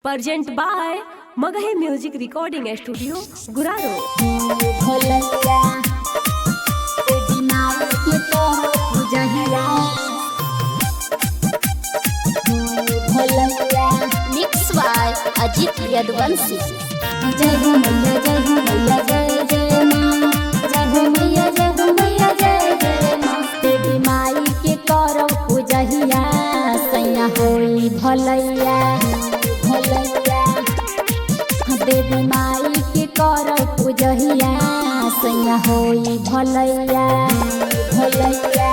Present by Magahi music recording studio Guraro. Mix by Ajit Yaduvanshi. जय हो मैया, जय हो मैया, जय जय माँ। जय हो मैया, जय हो मैया, जय जय माँ। देवी माई के करौ पूजहिया, सैया होई भलैया, भलैया। देवी माई के करौ पूजहिया, सैया होई भलैया, भलैया।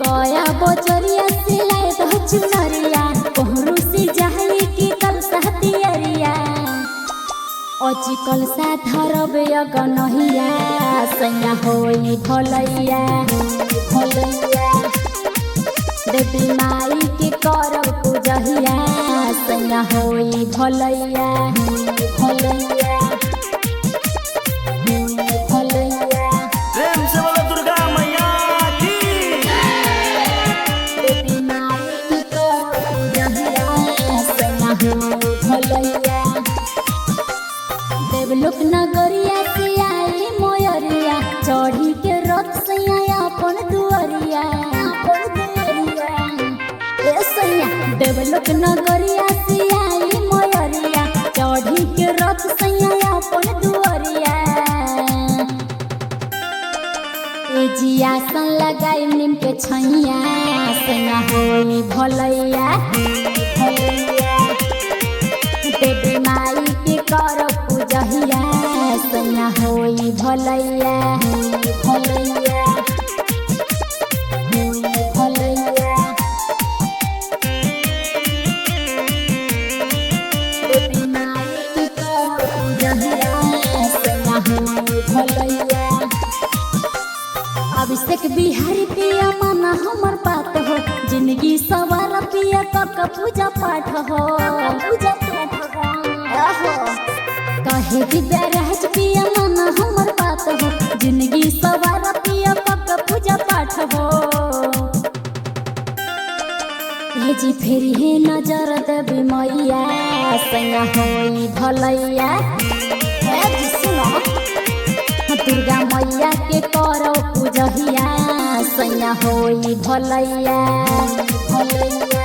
गया बोचरिया से लाए दो चुनरिया, कोहरू से जाई की कल सहतियरिया। अची कल सा धरबे अगनहिया, सैया होई भलैया, भलैया। देवी माई के करब पूजहिया, सैया होई भलैया, भलैया, भलैया। प्रेम से बोलो दुर्गा मैया की। देवी माई के करब पूजहिया, सैया होई भलैया। देवलोक नगरिया से आई मोयरिया, चढ़ी के रथ सैया अपन दुअरिया, अपन दुअरिया। ए सैया, देवलोक नगरिया से आई मोयरिया, चढ़ी के रथ सैया अपन दुअरिया। ए जियासन लगाई नीम के छैया, सैया होई भलैया, भलैया। देवी माई के कर पूजहिया, सैया होई भलैया, भलैया, भलैया। देवी माई के कर पूजहिया, सैया होई भलैया। अभिषेक बिहारी पिया माना हमर बात हो, जिंदगी सवार पिया कक पूजा पाठ हो, पूजा पाठ हो। आहो। कहे दिव्या राज पिया माना हमर बात हो, जिंदगी सवार पिया कक पूजा पाठ हो। हे जी फेरी हे नजर देवी मैया, सैया होई भलैया। हे जी सुनो, दुर्गा मैया के करौ पूजहिया, सैया होई भलैया, भलैया।